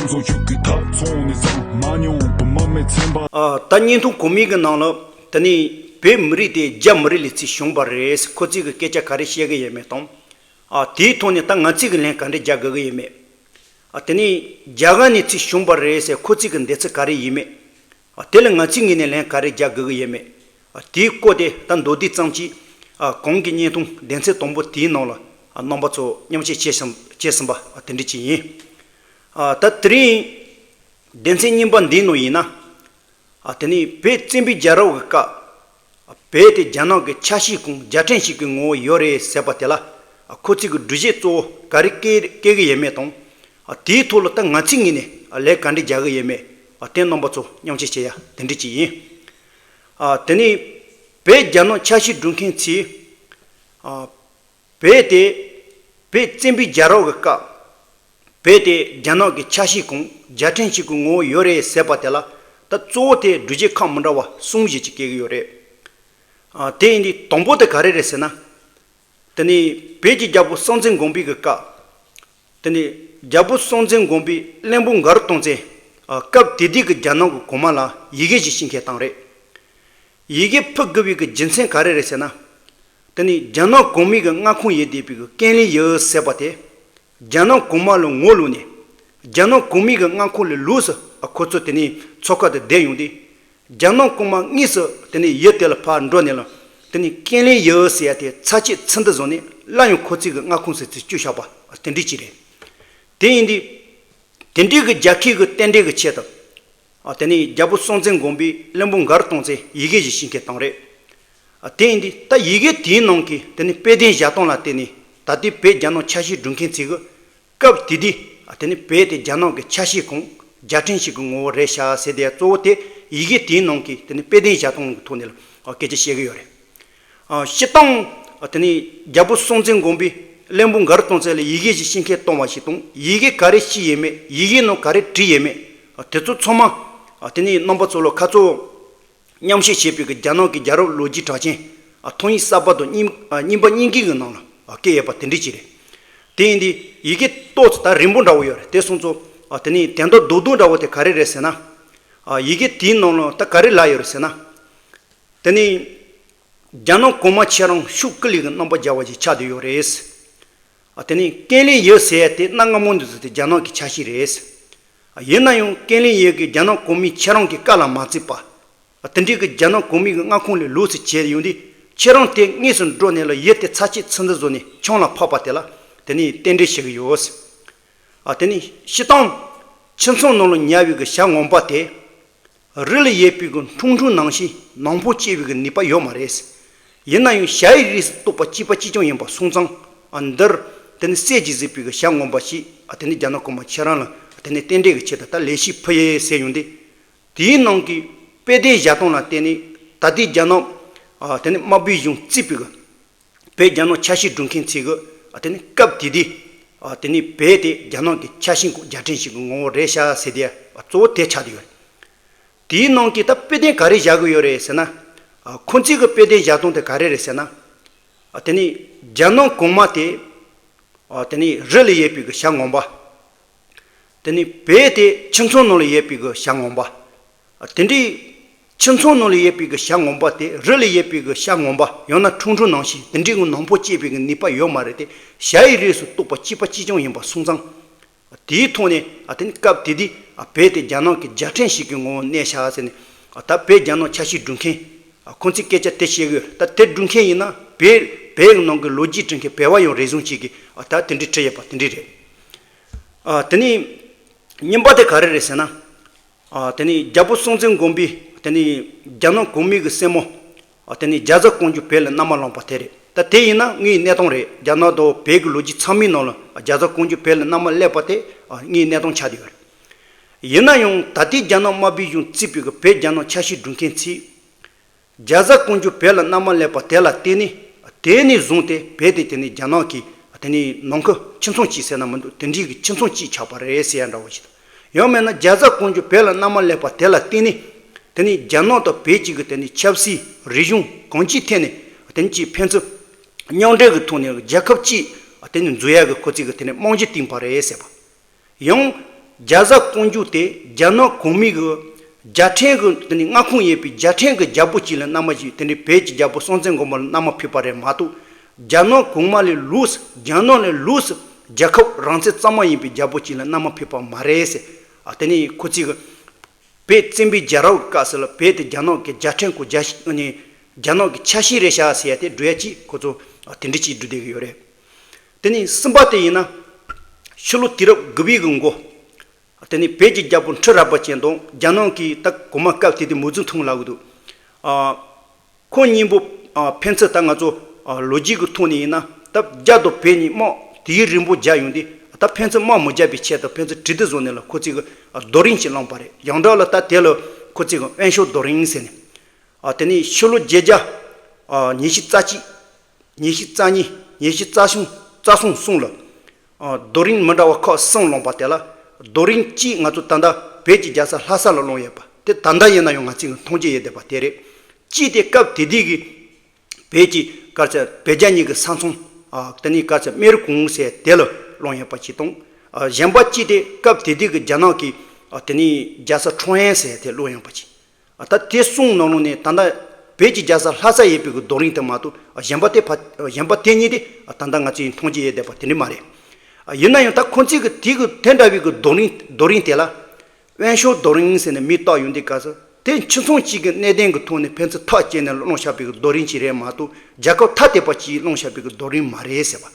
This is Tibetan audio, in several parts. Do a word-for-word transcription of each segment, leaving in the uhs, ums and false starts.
ཚོ་ཆུ་ཀི་ཐག་ཚོང་ནས་ཚང་མ་མྱོང་དུ་མ་མེད་ཚན་པ། ཨ། ད་བརྙན་ཐུང་གོང་མའི་གི་ནང་ལ་དེ་ནས་བོད་མི་རིགས་དེ་རྒྱ་མི་རིགས་ལས་ཚིག་བྱུང་བ་རེད། ཁོ་ཚོས་གི་སྐད་ཆ་ག་རེ་བཤད་གི་ཡོད་མེད་དང་། ཨ། དེའི་ཐོག་ནས་ད་ང་ཚོས་གི་ལན་ག་འདྲ་རྒྱག་དགོས་གི་ཡོད་མེད། ཨ། དེ་ནས་རྒྱ་གར་ནས་ཚིག་བྱུང་བ་རེད་ཟེར་ཁོ་ཚོས་གི་འདོད་ཚུལ་ག་རེ་ཡོད་མེད། ཨ། དེ་ལ་ང་ཚོའི་ངོས་ནས་ལན་ག་རེ་རྒྱག་དགོས་གི་ཡོད་མེད། ཨ། དེའི་སྐོར་དེ་ད་མདོར་བསྡུས་ཙམ་ཅིག་ཨ། གོང་གི་བརྙན་ཐུང་སྡེ་ཚན་དང་པོ་དེའི་ནང་ལ། ཨ། རྣམ་པ་ཚོ་མཉམ་བཤད་བྱས་ཟིན་བྱས་ཟིན་པ། ཨ། དེ་འདྲ་ཅིག་ཡིན། ཨ། ད་དེ་རིང་སྡེ་ཚན་གཉིས་པ་འདིའི་ནང་ཡིན་ན། ཨ། དེ་ནས་བོད་བཙན་པོའི་རྒྱལ་རབས་ཀྱི་སྐབས་བོད་དེ་རྒྱ་ནག་གི་ཆ་ཤས་ཁོངས་རྒྱལ་ཕྲན་ཞིག་གི་ངོ་བོ་ཡོད་རེད་ཟེར་བ་དེ་ལ། ཨ། ཁོ་ཚོས་གི་སྒྲུབ་བྱེད་གཙོ་བོ་ག་རེ་བཀལ་བཀལ་གི་ཡོད་མེད་དང་། ཨ། དེའི་ཐོག་ལ་ད་ང་ཚོའི་ངོས་ནས། ཨ། ལན་ག་འདྲ་རྒྱག་གི་ཡོད་མེད། ཨ། དེ་རྣམ་པ་ཚོ་མཉམ་བཤད་བྱེད་ཡ་དེ་འདྲ་ཅིག་ཡིན། ཨ། དེ་ནས་བོད་རྒྱ་ནག་ཆ་ཤས་སྒྲུབ་མཁན་ཚོས། ཨ། བོད་དེ་བོད་བཙན་པོའི་རྒྱལ་རབས་ཀྱི་སྐབས་བོད་དེ་རྒྱ་ནག་གི་ཆ་ཤས་ཁོངས་རྒྱལ་ཕྲན་ཞིག་གི་ངོ་བོ་ཡོད་རེད་ཟེར་བ་དེ་ལ། ད་གཙོ་བོ་དེ་སྒྲུབ་བྱེད་ཁག་མི་འདྲ་བ་གསུམ་བཞི་ཅིག་བཀལ་གི་ཡོད་རེད། ཨ། དེ་ཡིན་དུས་དང་པོ་དེ་ག་རེ་རེད་ཟེར་ན། དེ་ནས་བོད་ཀྱི་རྒྱལ་པོ་སྲོང་བཙན་སྒམ་པོའི་གི་སྐབས། དེ་ནས་རྒྱལ་པོ་སྲོང་བཙན་སྒམ་པོས་བློན་པོ་མགར་སྟོང་བཙན། ཨ། སྐབས་དེ་དུས་ཀྱི་རྒྱ་ནག་གི་གོང་མ་ལ་ཡི་གེ་ཞིག་ཤེས་མཁན་བཏང་རེད། ཡི་གེ་ཕུལ་དགོས་པའི་གི་རྒྱུ་མཚན་ག་རེ་རེད་ཟེར་ན། དེ་ནས་རྒྱ་ནག་གོང་མའི་གི་མངའ་ཁོངས་ཡོད་བསྡད་པའི་གི་ཀན་ལི་ཡུལ་ཟེར་བ་དེ། རྒྱ་ནག་གོང་མ་ལ་ངོ་ལོག་ནས། རྒྱ་ནག་གོང་མའི་གི་མངའ་ཁོངས་ལས་ལོགས་སུ། ཨ། ཁོ་ཚོ་དེ་ནས་མཚོ་ཁ་དུ་བསྡད་ཡོང་དུས། རྒྱ་ནག་གོང་མ་དངོས་སུ་དེ་ནས་ཡུལ་དེ་ལ་ཕར་འགྲོ་ནས་ལ། དེ་ནས་ཀན་ལི་ཡུལ་ཟེར་ཡ་དེ་ཚར་གཅིག་ཚིག་མདའ་བཟུང་ནས་སླར་ཡང་ཁོ་ཚོའི་གི་མངའ་ཁོངས་སུ་བསྐྱུར་བཞག་པ། ཨ། དེ་འདྲ་ཅིག་རེད། དེ་ཡིན་དུས། དེ་འདྲའི་གི་རྒྱལ་ཁའི་གི་རྟེན་འབྲེལ་གི་ཆེད་དུ། ཨ། དེ་ནས་རྒྱལ་པོ་སྲོང་བཙན་སྒམ་པོས་བློན་པོ་མགར་སྟོང་བཙན་ཡི་གེ་ཞིག་ཤེས་མཁན་བཏང་རེད། ཨ། དེ་ཡིན་དུས་ད་ཡི་གེ་དེའི་ནང་གི་དེ་ནས་དཔེ་དོན་བཞག་སྟངས་ལ་བརྟེན་ནས། ད་ལྟའི་བོད་རྒྱ་ནག་ཆ་ཤས་སྒྲུབ་མཁན་ཚོས་གི་སྐབས་དེ་དུས། ཨ། དེ་ནས་བོད་དེ་རྒྱ་ནག་གི་ཆ་ཤས་ཁོངས་རྒྱལ་ཕྲན་ཞིག་གི་ངོ་བོ་རེད་ཤག་ཟེར་དེ་གཙོ་བོ་དེ་ཡི་གེ་དེའི་ནང་གི་དེ་ནས་དཔེ་དོན་བཞག་སྟངས་ཀྱི་ཐོག་ནས་ལ། ཨ། སྐད་ཆ་བཤད་གི་ཡོད་རེད། ཨ། སྤྱིར་བཏང་། ཨ། དེ་ནས་རྒྱལ་པོ་སྲོང་བཙན་སྒམ་པོས་བློན་པོ་མགར་སྟོང་བཙན་ལ་ཡི་གེ་ཞིག་ཤེས་མཁན་བཏང་བ་ཞིག་དང་། ཡི་གེ་ག་རེ་ཤེས་ཡོད་མེད། ཡི་གེ་ནང་ག་རེ་བྲིས་ཡོད་མེད། ཨ། དེ་ཚོ་ཚང་མ། ཨ། དེ་ནས་རྣམ་པ་ཚོ་ལ་ཁ་ཚོ་མཉམ་བཤད་བྱས་པའི་གི་རྒྱ་ནག་གི་རྒྱལ་རབས་ལོ་རྒྱུས་གྲགས་ཅན། ཨ། ཐོན་ཡིག་གསར་པ་དང་རྙིང་། ཨ། རྙིང་པ་གཉིས་ཀའི་གི་ནང་ལ། ཨ། བཀལ་ཡོད་པ་དེ་འདྲ་ཅིག་རེད། དེ་ཡིན་དུས་ཡི་གེ་ཏོག་ཙམ་ད་རིང་པོ་འདྲ་བོ་ཡོད་རེད། དེ་སོང་ཙང་། ཨ། དེ་ནས་དོན་དག་རྡོག་རྡོག་འདྲ་བོ་དེ་ག་རེ་རེད་ཟེར་ན། ཨ། ཡི་གེ་དེའི་ནང་ལ་ད་ག་རེ་ལབ་ཡོད་རེད་ཟེར་ན། དེ་ནས་རྒྱ་ནག་གོང་མ་ཁྱེད་རང་ཤུགས་ཀུན་ལས་ཀྱི་རྣམ་པར་རྒྱལ་བ་ཞིག་ཆགས་བསྡད་ཡོད་རེད། ཨ། དེ་ནས་ཀན་ལི་ཡུལ་ཟེར་ཡ་དེ་གནའ་སྔ་མོ་འདི་ཚོ་དེ་རྒྱ་ནག་གི་ཆ་ཤས་རེད། ཨ། ཡིན་ན་ཡང་ཀན་ལི་ཡུལ་གྱི་རྒྱ་ནག་གོང་མའི་ཁྱེད་རང་གི་བཀའ་ལ་མ་བརྩིས་པ། ཨ། དེ་འདྲའི་གི་རྒྱ་ནག་གོང་མའི་གི་མངའ་ཁོངས་ལས་ལོགས་སུ་བྱས་ཡོང་དུས། ཁྱེད་རང་དེ་དངོས་སུ་འགྲོ་ནས་ལ་ཡུལ་དེ་ཚར་གཅིག་ཚིག་མདའ་བཟུང་ནས་ཆང་ལ་ཕབ་པ་དེ་ལ་དེ་ནས་རྟེན་འབྲེལ་བྱེད་གི་ཡོད། ཨ། དེ་ནས་སྤྱིར་བཏང་ཁྱིམ་ཚང་ནང་ལ་ཉར་བའི་གི་བྱ་ངན་པ་དེ། རི་ལ་ཡོད་པའི་གི་ཁྲུང་ཁྲུང་ནང་བཞིན་ནག་པོ་སྐྱེ་བའི་གི་ནུས་པ་ཡོད་མ་རེད། ཡིན་ན་ཡང་བྱ་ཡི་རིགས་སུ་གཏོགས་པ་གཅིག་པ་གཅིག་རྐྱང་ཡིན་པ་སོང་ཙང་། ཨ། འདིར་དེ་ནི་གསེར་གྱིས་བཟོས་པའི་གི་བྱ་ངན་པ་ཞིག་ཨ། དེ་ནི་རྒྱ་ནག་གོང་མ་ཁྱེད་རང་ལ་དེ་ནི་རྟེན་འབྲེལ་གྱི་ཆེད་དུ་ད་ལེགས་ཤིག་ཕུལ་ཡས་ཟེར་ཡོང་དུས། དེའི་ནང་གི་དཔེ་དེབ་བཞག་སྟངས་ལ་བརྟེན་ནས་ད་ལྟའི་རྒྱ་ནག་ཨ། དེ་ནི་དམར་པོའི་གཞུང་བརྩིས་པའི་གི་བོད་རྒྱ་ནག་ཆ་ཤས་སྒྲུབ་མཁན་ཚོས་གི་ཨ། དེ་ནི་སྐབས་དེ་དུས་ཨ། དེ་ནི་བོད་དེ་རྒྱ་ནག་གི་ཆ་ཤས་ཁོངས་རྒྱལ་ཕྲན་ཞིག་གི་ངོ་བོ་རེད་ཤག་ཟེར་དེ་ཨ། གཙོ་བོ་དེ་ཆགས་བསྡད་ཡོད་རེད། དེའི་ནང་གི་ད་དཔེ་དེབ་ག་རེ་བཞག་གི་ཡོད་རེད་ཟེར་ན། ཨ། ཁོང་ཚོའི་གི་དཔེ་དེབ་བཞག་སྟངས་དེ་ག་རེ་རེད་ཟེར་ན། ཨ། དེ་ནི་རྒྱ་ནག་གོང་མ་དེ། ཨ། དེ་ནི་རི་ལ་ཡོད་པའི་གི་བྱ་ངན་པ། དེ་ནི་བོད་དེ་ཁྱིམ་ཚང་ནང་ལ་ཡོད་པའི་གི་བྱ་ངན་པ། ཨ། དེ་འདྲའི་ཁྱིམ་ཚང་ནང་ལ་ཡོད་པའི་གི་བྱ་ངན་པ་དེ་རི་ལ་ཡོད་པའི་གི་བྱ་ངན་པ་ཡང་ན་ཁྲུང་ཁྲུང་ནང་བཞིན་དེ་འདྲའི་གི་ནག་པོ་སྐྱེ་བའི་གི་ནུས་པ་ཡོད་མ་རེད་དེ། བྱ་ཡི་རིགས་སུ་གཏོགས་པ་གཅིག་པ་གཅིག་རྐྱང་ཡིན་པ་སོང་ཙང་། དེའི་ཐོག་ནས་ཨ། དེ་ནི་སྐབས་དེ་དུས་ཨ། བོད་དེ་རྒྱ་ནག་གི་རྒྱལ་ཕྲན་ཞིག་གི་ངོ་བོ་གནས་ཤག་ཟེར་ནས། ཨ། ད་བོད་རྒྱ་ནག་ཆ་ཤས་སྒྲུབ་མཁན། ཨ། ཁོང་ཚོས་སྐད་ཆ་དེ་བཤད་གི་ཡོད། ད་དེ་སྒྲུབ་མཁན་ཡིན་ན་བོད་བོད་ནང་གི་ལོ་རྒྱུས་འབྲི་མཁན་བོད་པ་ཡང་རེ་ཟུང་ཅིག་གིས་ཨ། ད་དེ་འདྲའི་བྲིས་ཡོད་པ་དེ་འདྲའི་རེད། ཨ། དེ་ནས་གཉིས་པ་དེ་ག་རེ་རེད་ཟེར་ན། ཨ། དེ་ནས་རྒྱལ་པོ་སྲོང་བཙན་སྒམ་པོས་དེ་ནས་རྒྱ་ནག་གོང་མའི་གི་སྲས་མོ། ཨ། དེ་ནས་རྒྱ་བཟའ་ཀོང་ཇོ་བོད་ལ་མནའ་མ་ལངས་པ་དེ་རེད། ད་དེ་ཡིན་ན་དངོས་ཡོད་གནས་སྟངས་རེད། རྒྱ་ནག་དང་བོད་ཀྱི་ལོ་རྒྱུས་ཚང་མའི་ནང་ལ་རྒྱ་བཟའ་ཀོང་ཇོ་བོད་ལ་མནའ་མ་སླེབས་པ་དེ་དངོས་ཡོད་གནས་སྟངས་ཆགས་བསྡད་ཡོད་རེད། ཡིན་ན་ཡང་ད་ལྟའི་རྒྱ་ནག་དམར་པོའི་གཞུང་བརྩིས་པའི་གི་བོད་རྒྱ་ནག་ཆ་ཤས་སྒྲུབ་མཁན་ཚོས། རྒྱ་བཟའ་ཀོང་ཇོ་བོད་ལ་མནའ་མ་སླེབས་པ་དེ་ལ་བརྟེན་ནས། དེ་ནས་བཟུང་སྟེ་བོད་དེ་དེ་ནི་རྒྱ་ནག་གི་དེ་ནི་ནང་ཁུལ་ཁྱིམ་ཚང་གཅིག་ཟེར་ན་མི་འདུག་དེ་འདྲའི་གི་ཁྱིམ་ཚང་གཅིག་ཆགས་པ་རེད་ཟེར་ཡ་འདྲ་བོ་ཞིག་དང་། ཡང་མིན་ན་རྒྱ་བཟའ་ཀོང་ཇོ་བོད་ལ་མནའ་མ་སླེབས་པ་དེ་ལ་བརྟེན་ནས། དེ་ནི་རྒྱ་ནག་དང་བོད་གཅིག་གི་དེ་ནི་ཆབ་སྲིད་རིག་གཞུང་གང་ཅིའི་ཐད་ནས་དེ་ནི་གཅིག་ཕན་ཚུན་མཉམ་འབྲེལ་གི་ཐོག་ནས་རྒྱལ་ཁབ་གཅིག་དེ་ནི་འཛུགས་ཡ་གི་ཁོ་ཚོས་གི་དེ་ནི་རྨང་གཞི་བཏིང་པ་རེད་ཟེར་བ། ཡང་ རྒྱ་བཟའ་བཀོད་འཇོག་དེ་རྒྱ་ནག་གོང་མའི་གི་རྒྱལ་ཕྲན་གི་དེ་ནི་མངའ་ཁོངས་ཡིན་པའི་རྒྱལ་ཕྲན་གི་རྒྱལ་པོ་གཅིག་ལ་མནའ་མ་བྱས། དེ་ནི་བོད་ཀྱི་རྒྱལ་པོ་སྲོང་བཙན་སྒམ་པོ་ལ་མནའ་མ་ཕུལ་བ་རེད་མ་གཏོགས། རྒྱ་ནག་གོང་མ་ལས་ལོགས་སུ། རྒྱ་ནག་ལས་ལོགས་སུ་རྒྱལ་ཁབ་རང་བཙན་གཙང་མ་ཡིན་པའི་རྒྱལ་པོ་གཅིག་ལ་མནའ་མ་ཕུལ་བ་མ་རེད་ཟེར། ཨ་དེ་ནི་ཁོ་ཚོས་གི་བོད་བཙན་པོའི་རྒྱལ་རབས་ཀྱི་སྐབས་སུ་ལ་བོད་དེ་རྒྱ་ནག་གི་རྒྱལ་ཕྲན་གོ་རྒྱ་ནི་རྒྱ་ནག་གི་ཆ་ཤས་རེད་ཤག་ཟེར་ཡ་དེ་བསྒྲུབ་ཡ་ཅིག་ཁོ་ཚོ་དེ་འདྲ་ཅིག་བསྒྲུབ་བསྡད་ཀྱི་ཡོད་རེད། དེ་ནས་གསུམ་པ་དེ་ཡིན་ན། ཕྱི་ལོ་དུས་རབས་དགུ་པའི་གི་མགོ། དེ་ནས་བོད་ཀྱི་རྒྱལ་པོ་ཁྲི་རལ་པ་ཅན་དང་རྒྱ་ནག་གི་ད་གོང་མ་སྐབས་དེ་དུས་མའོ་ཙེ་ཏུང་ལབ་ཀྱི་འདུག་ཨ། ཁོ་གཉིས་པོ། ཨ། ཕན་ཚུན་ད་ང་ཚོ། ཨ། ལོ་རྒྱུས་ཀྱི་ཐོག་ནས་ཡིན་ན་ད་རྒྱ་དང་བོད་གཉིས་དམག་དུས་ཡུན་རིང་པོ་རྒྱག་ཡོང་དུས། ད་ཕན་ཚུན་དམག་མི་རྒྱག་པའི་ཆེད་དུ་ཕན་ཚུན་གྲོས་བསྡུར་བཟོས་ནས་ལ་ཁོ་ཚོས་གི་རྡོ་རིང་ཞིག་བསླངས་པ་རེད། ཡང་འདྲ་ལ་ད་དེ་ལ་ཁོ་ཚོས་གི་དབེན་ཤོག་རྡོ་རིང་ཟེར་ནས། ཨ། དེ་ནས་ཕྱི་ལོ་བརྒྱད་བརྒྱ། ཨ། ཉི་ཤུ་རྩ་གཅིག་ཉི་ཤུ་རྩ་གཉིས། ཉི་ཤུ་རྩ་གསུམ། རྩ་གསུམ་གསུམ་ལ། ཨ། རྡོ་རིང་མི་འདྲ་བ་ཁག་གསུམ་བསླངས་པ་དེ་ལ། རྡོ་རིང་གཅིག་ང་ཚོ་ད་ལྟ་བོད་ཀྱི་རྒྱལ་ས་ལྷ་ས་ལ་བསླངས་ཡོད་པ་དེ་ད་ལྟ་ཡིན་ན་ཡང་ང་ཚོས་མཐོང་རྒྱུ་ཡོད་བསྡད་པ་དེ་རེད། གཅིག་དེ་སྐབས་དེ་དུས་ཀྱི་བོད་ཀྱི་ག་རེ་ཟེར། བོད་རྒྱ་གཉིས་ཀྱི་ས་མཚམས། ཨ། དེ་ནས་ག་རེ་ཟེར། སྨན་རི་གུང་ཟེར་དེ་ལ་བསླངས་ཡོད་པ་ཅིག་དང་། ཨ། གཞན་པ་གཅིག་དེ་སྐབས་དེ་དུས་ཀྱི་རྒྱ་ནག་གི། ཨ། དེ་ནས་རྒྱལ་ས་ཁྲོང་ཡན་ཟེར་དེ་བསླངས་ཡོད་པ་ཅིག་ཨ། ད་དེ་གསུམ་ནང་ལོགས་ནས་ད་ལྟ་བོད་ཀྱི་རྒྱལ་ས་ལྷ་ས་ཡོད་པའི་གི་རྡོ་རིང་དེ་མ་གཏོགས། ཨ། གཞན་པ་དེ་ཕ། གཞན་པ་དེ་གཉིས་དེ། ཨ། ད་ལྟ་ང་ཚོས་མཐོང་རྒྱུ་ཡོད་བསྡད་པ་དེ་འདྲ་མ་རེད། ཨ། ཡིན་ན་ཡང་ད་ཁོ་ཚོས་གི་དེ་གི་དེ་འདྲ་བའི་གི་རྡོ་རིང་རྡོ་རིང་དེ་ལ་དབེན་ཤོག་རྡོ་རིང་ཟེར་ནས་མིང་བཏགས་ཡོང་དུས་སྐབས་སུ། དེ་ཁྱིམ་ཚང་གཅིག་གི་གནད་དོན་གི་ཐོག་ནས་ཕན་ཚུན་ཐག་བཅད་ནས་བསླངས་བཞག་པའི་གི་རྡོ་རིང་ཅིག་རེད་མ་གཏོགས། རྒྱལ་ཁབ་ཐ་དད་པ་ཅིག་བསླངས་བཞག་པའི་གི་རྡོ་རིང་མ་རེད་ཟེར་བ།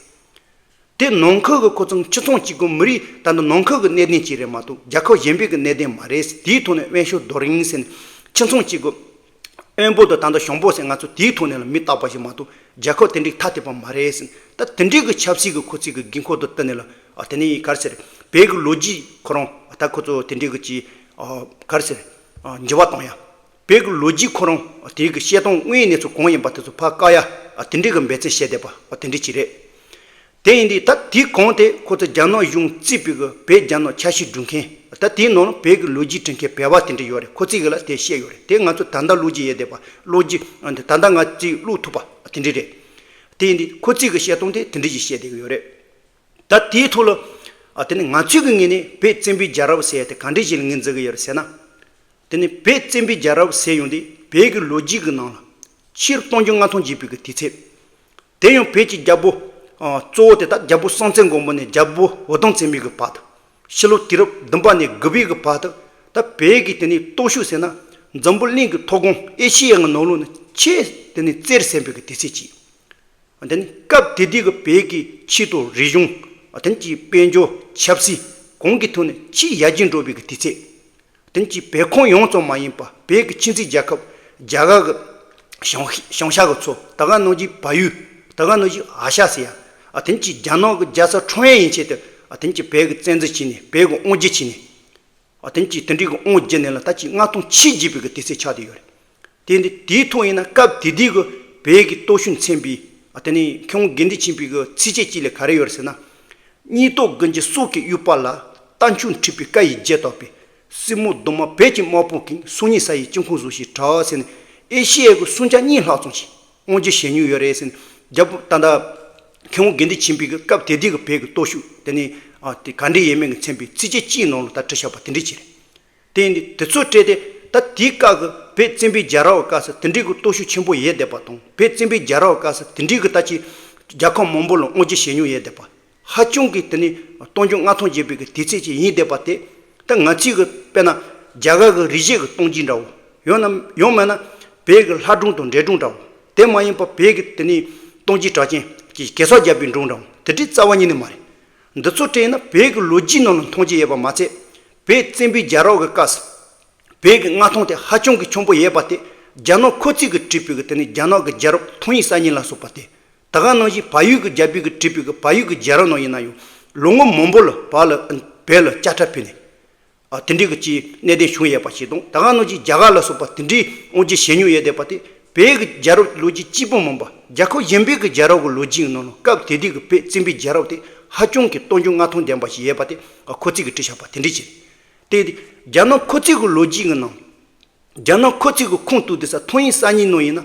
དེ་ནང་ཁུལ་གྱི་ཁོ་ཚོ་ཁྱིམ་ཚང་གཅིག་གི་མི་རིགས། ད་ལྟ་ནང་ཁུལ་གྱི་གནད་དོན་གཅིག་རེད་མ་གཏོགས། རྒྱལ་ཁབ་གཞན་པའི་གི་གནད་དོན་མ་རེད། དེའི་ཐོག་ནས་དབེན་ཤོག་རྡོ་རིང་ཟེར་ནས་ཁྱིམ་ཚང་གཅིག་གི་དབོན་པོ་དང་ད་ལྟ་ཞང་པོ་ཟེར་ང་ཚོ་དེའི་ཐོག་ནས་ལ་མིང་བཏགས་པ་ཞིག་མ་གཏོགས། རྒྱལ་ཁབ་དེ་འདྲའི་ཐ་དད་པ་མ་རེད་ཟེར། ད་དེ་འདྲའི་གི་ཆབ་སྲིད་ཀྱི་ཁོ་ཚོའི་གི་དགོས་མཁོ་དང་བསྟུན་ནས་ལ། ཨ། དེ་ནས་ག་རེ་ཟེར། བོད་ཀྱི་ལོ་རྒྱུས་ཁོ་རང་ད་ཁོ་ཚོ་དེ་འདྲའི་གི་ཅིག་ཨ། ག་རེ་ཟེར། ཨ། འགྱུར་བ་གཏོང་ཡ། བོད་ཀྱི་ལོ་རྒྱུས་ཁོ་རང་དེའི་གི་བཤད་སྟངས། དངོས་ཡོད་གནས་ཚུལ་གང་ཡིན་པ་དེ་ཚོ་ཕར་བཀག་ཡ། ཨ། དེ་འདྲའི་གི་འབད་བརྩོན་བྱས་བསྡད་པ། ཨ། དེ་འདྲ་ཅིག་རེད། དེ་ཡིན་དུས་ད་དེའི་གོང་དེ་ཁོ་ཚོ་རྒྱ་ནག་གཞུང་བརྩིས་པའི་གི་བོད་རྒྱ་ནག་ཆ་ཤས་སྒྲུབ་མཁན། ད་དེའི་ནང་ལ་བོད་ཀྱི་ལོ་རྒྱུས་འབྲི་མཁན་བོད་པ་དེ་འདྲ་ཡོད་རེད། ཁོ་ཚོས་གི་ལ་དེ་བཤད་ཡོད་རེད། དེ་ང་ཚོ་ད་ལྟ་ལོ་རྒྱུས་ཡོད་བསྡད་པ། ལོ་རྒྱུས་ད་ལྟ་ང་ཚོས་ཀློག་ཐུབ་པ་དེ་འདྲ་རེད། དེ་ཡིན་དུས་ཁོ་ཚོས་གི་བཤད་སྟངས་དེ་དེ་འདྲ་ཅིག་བཤད་བསྡད་གི་ཡོད་རེད། ད་དེའི་ཐོག་ལ། ཨ། དེ་ནི་ང་ཚོའི་གི་ངོས་ནས་བོད་བཙན་པོའི་རྒྱལ་རབས་ཟེར་ཡ་དེ་ག་འདྲ་ཞིག་ལ་ངོས་འཛིན་གི་ཡོད་རེད་ཟེར་ན། དེ་ནི་བོད་བཙན་པོའི་རྒྱལ་རབས་ཟེར་ཡོང་དུས་བོད་ཀྱི་ལོ་རྒྱུས་ཀྱི་ནང་ལ་ཕྱི་རུ་སྟོང་རྒྱུན་ལྔ་སྟོང་འགྱེད་པའི་གི་དུས་ཚོད། དེ་ཡང་བོད་ཀྱི་རྒྱལ་པོ། ཨ། གཙོ་བོ་དེ་ད་རྒྱལ་པོ་སྲོང་བཙན་སྒམ་པོ་ནས་རྒྱལ་པོ་འུ་དུམ་བཙན་མའི་གི་བར་དུ། ཕྱི་ལོ་དུས་རབས་བདུན་པ་ནས་དགུ་པའི་གི་བར་དུ། ད་བོད་ཀྱི་དེ་ནི་སྟོབས་ཤུགས་ཟེར་ན། འཛམ་བུ་གླིང་གི་མཐོ་སྒང་ཨེ་ཤི་ཡའི་གི་ནང་ལོགས་ནས་ཆེས་དེ་ནི་རྩེར་སོན་པའི་གི་དུས་ཚོད་ཅིག་དེ་ནི་སྐབས་དེ་དུས་ཀྱི་བོད་ཀྱི་ཆོས་དང་རིག་གཞུང་། དེ་ནི་ཅིག་དཔལ་འབྱོར་ཆབ་སྲིད་གང་གི་ཐོག་ནས་ཆེས་ཡར་རྒྱས་འགྲོ་བའི་གི་དུས་ཚོད། དེ་ནི་ཅིག་བོད་ཁམས་ཡོངས་ཙམ་མ་ཡིན་པ་བོད་ཀྱི་ཁྱིམ་མཚེས་རྒྱལ་ཁབ་རྒྱ་གར་གྱི་བྱང་བྱང་ཤར་གྱི་ཚོ། ད་ག་ནང་བཞིན་བལ་ཡུལ། ད་ག་ནང་བཞིན་ཨ་ཤ་ཟེར་ཡ། ཨ། དེ་ནི་ཅིག་རྒྱ་ནག་གི་རྒྱལ་ས་ཁྲོང་ཡན་ཡན་ཆད་དུ། ཨ། དེ་ནི་ཅིག་བོད་ཀྱི་བཙན་འཛུལ་བྱས་ནས། བོད་ཀྱི་དབང་སྒྱུར་བྱས་ནས། ཨ། དེ་ནི་ཅིག་དེ་འདྲའི་གི་དབང་བསྒྱུར་ནས་ལ་ད་ཅིག་ལྔ་སྟོང་ཕྱེད་འགྱེད་པའི་གི་དུས་ཚོད་ཆགས་བསྡད་ཡོད་རེད། དེ་ནི་དེའི་ཐོག་ཡིན་ན་སྐབས་དེ་དུས་ཀྱི་བོད་ཀྱི་སྟོབས་ཤུགས་མཚོན་པའི། ཨ། དེ་ནི་མཁས་དབང་དགེ་འདུན་ཆོས་འཕེལ་གྱི་ཚིགས་བཅད་གཅིག་ལ་ག་རེ་ཡོད་རེད་ཟེར་ན། སྙིགས་དོར་དགུན་གྱི་སྲོག་གི་དབྱུག་པ་ལ། རྟ་མཆོག་འཁྲིགས་པའི་སྐ་ཡི་རྗེས་བཏགས་པའི། སྲིན་མོ་གདོང་དམར་བོད་ཀྱི་དམག་དཔུང་གིས། སང་ཉིན་ས་ཡི་དཀྱིལ་འཁོར་བཟོ་ཞིང་གྲགས་ཟེར་ནས། ཨེ་ཤེ་ཡའི་གི་སུམ་ཆ་གཉིས་ལྷག་ཙམ་ཞིག་དབང་སྒྱུར་བྱེད་མྱོང་ཡོད་རེད་ཟེར་ནས། རྒྱལ་པོ་ད་ལྟ་མཁས་དབང་དགེ་འདུན་ཆོས་འཕེལ་གྱི་སྐབས་དེ་དུས་ཀྱི་བོད་ཀྱི་སྟོབས་ཤུགས་དེ་ནི། ཨ། དེ་ག་འདྲ་ཡོད་མེད་ཀྱི་མཚོན་པའི་ཚིགས་བཅད་གཅིག་ནང་ལ་ད་བྲིས་བཞག་པ་དེ་འདྲ་ཅིག་རེད། དེ་ཡིན་དུས་དེ་ཚོ་བྲིས་ཏེ། ད་དེའི་སྐབས་ཀྱི་བོད་བཙན་པོའི་རྒྱལ་རབས་སྐབས་སུ་དེ་འདྲའི་གི་སྟོབས་ཤུགས་ཆེན་པོ་ཡོད་བསྡད་པ་དང་། བོད་བཙན་པོའི་རྒྱལ་རབས་སྐབས་སུ་དེ་འདྲའི་གི་ད་ཅིག་རྒྱལ་ཁབ་མང་པོ་ལ་དབང་སྒྱུར་བྱེད་མྱོང་ཡོད་བསྡད་པ། ཧ་ཅང་གི་དེ་ནི་སྟོང་རྒྱུན་ལྔ་སྟོང་འགྱེད་པའི་གི་དུས་ཚོད་ཅིག་ཡིན་བསྡད་པ་དེ། ད་ང་ཚོའི་གི་དཔེར་ན་རྒྱ་གར་གི་རིག་གཞས་ཀྱི་སྟོང་རྒྱུན་འདྲ་བོ། ཡང་ན་ཡང་མིན་ན་བོད་ཀྱི་ལྷ་སྒྲུང་དང་འགྲེལ་སྒྲོན་འདྲ་བོ། དེ་མ་ཡིན་པ་བོད་ཀྱི་དེ་ནི་སྟོང་རྒྱུན་གྲགས་ཅན་གྱི་གེ་སར་རྒྱལ་པོའི་སྒྲུང་འདྲ་བོ། དེ་འདྲའི་རྩ་བ་ཉིད་ནས་མ་རེད། འདི་ཚོ་བྲིས་ན་བོད་ཀྱི་ལོ་རྒྱུས་ནང་ལ་མཐོང་རྒྱུ་ཡོད་པ་མ་ཚད། བོད་བཙན་པོའི་རྒྱལ་རབས་ཀྱི་སྐབས་སུ་བོད་ཀྱི་མངའ་ཐང་དེ་ཧ་ཅང་གི་ཆེན་པོ་ཡོད་པ་དེ། རྒྱ་ནག་ཁོ་ཚོས་གི་བྲིས་པའི་གི་དེ་ནི་རྒྱ་ནག་གི་རྒྱལ་རབས་ཐང་ཡིག་གསར་རྙིང་ལ་སོགས་པ་དེ། ད་ག་ནང་བཞིན་བལ་ཡུལ་གྱི་རྒྱལ་པོས་གི་བྲིས་པའི་གི་བལ་ཡུལ་གྱི་རྒྱལ་རབས་ནང་ཡིན་ན་ཡང་། ལོ་ངོ་མང་པོ་ལ་བལ་ལ་བོད་ལ་དཔྱ་ཁྲལ་ཕུལ་ནས། ཨ། དེ་འདྲའི་གི་ཅིག་གནད་དོན་བྱུང་ཡོད་པ་ཞིག་དང་། ད་ག་ནང་བཞིན་རྒྱ་གར་ལ་སོགས་པ་དེ་འདྲའི་དབང་སྒྱུར་བྱེད་མྱོང་ཡོད་བསྡད་པ་དེ། བོད་ཀྱི་རྒྱལ་རབས་ལོ་རྒྱུས་གཅིག་པུ་མིན་པ་རྒྱལ་ཁབ་གཞན་པའི་གི་རྒྱལ་རབས་ཀྱི་ལོ་རྒྱུས་ཀྱི་ནང་ལ་སྐབས་དེ་དུས་ཀྱི་བོད་བཙན་པོའི་རྒྱལ་རབས་དེ་ཧ་ཅང་གི་སྟོང་རྒྱུན་ལྔ་སྟོང་ལྡན་པ་ཞིག་ཡོད་པ་དེ། ཨ། ཁོ་ཚོས་གི་བྲིས་བཞག་པ་དེ་འདྲ་ཅིག་རེད། དེ་རྒྱ་ནག་ཁོ་ཚོའི་གི་ལོ་རྒྱུས་ཀྱི་ནང་། རྒྱ་ནག་ཁོ་ཚོའི་གི་ཁུངས་གཏུགས་དུས་ས་ཐང་ཡིག་གསར་རྙིང་ནང་ཡིན་ན།